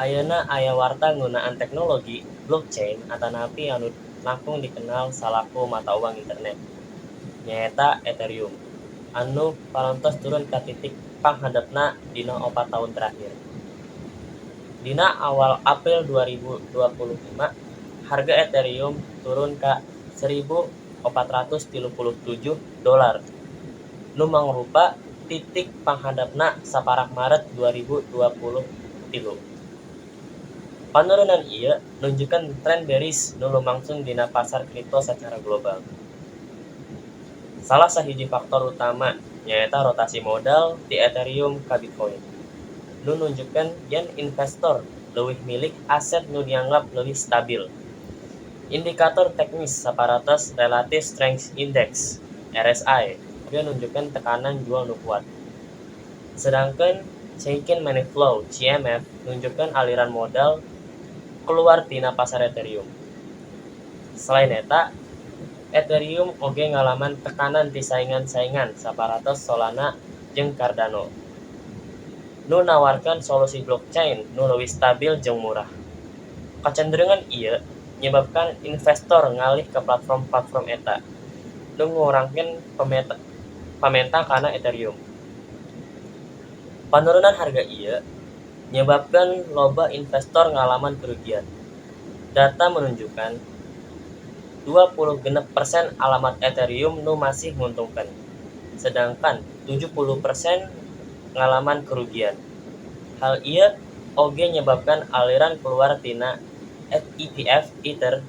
Ayeuna aya warta ngeunaan teknologi blockchain atanapi anu langkung dikenal salaku mata uang internet, nyaeta Ethereum, anu parantos turun ka titik panghandapna dina 4 taun terakhir. Dina awal April 2025, harga Ethereum turun ka 1.437 dolar, nu mangrupa titik panghandapna saprak Maret 2023. Panurunan ieu nunjukkeun tren bearish nu lumangsung dina pasar kripto sacara global. Salah sahiji faktor utama nyaeta rotasi modal ti Ethereum ka Bitcoin, nu nunjukkeun yen investor leuwih milih aset nu dianggap leuwih stabil. Indikator teknis saparatos Relative Strength Index (RSI) oge nunjukkeun tekanan jual nu kuat. Sedangkeun Chaikin Money Flow (CMF) nunjukkeun aliran modal keluar tina pasar Ethereum. Salain eta, Ethereum oge ngalaman tekanan ti saingan-saingan saparatos Solana jeung Cardano, nu nawarkeun solusi blockchain nu leuwih stabil jeung murah. Kacenderungan ieu nyebabkeun investor ngalih ka platform-platform eta, nu ngurangkeun pamenta kana Ethereum. Panurunan harga ieu nyebabkeun loba investor ngalaman kerugian. Data menunjukkan 26% alamat Ethereum nu masih nguntungkeun, sedangkan 70% ngalaman kerugian. Hal ieu oge nyebabkeun aliran keluar tina ETF Ether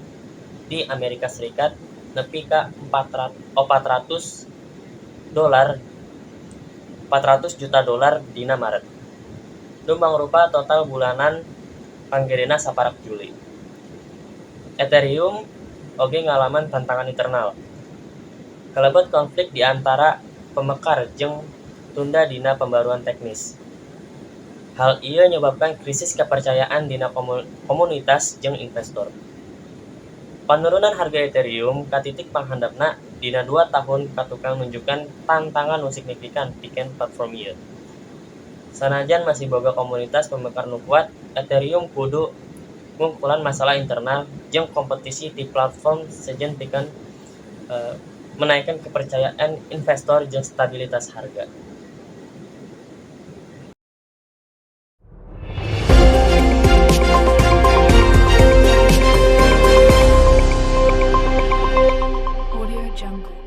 di Amerika Serikat nepi ka 400 juta dolar dina Maret, nu mangrupa total bulanan panggedena saprak Juli. Ethereum oge ngalaman tantangan internal, kalebet konflik di antara pamekar jeung tunda dina pambaruan teknis. Hal ieu nyebabkeun krisis kepercayaan dina komunitas jeung investor. Panurunan harga Ethereum ka titik panghandapna dina 2 tahun katukang nunjukkeun tantangan nu signifikan pikeun platform ieu. Sanajan masih boga komunitas pamekar nu kuat, Ethereum kudu ngungkulan masalah internal jeung kompetisi ti platform sejen pikeun menaikkeun kepercayaan investor jeung stabilitas harga. Audio Jungle.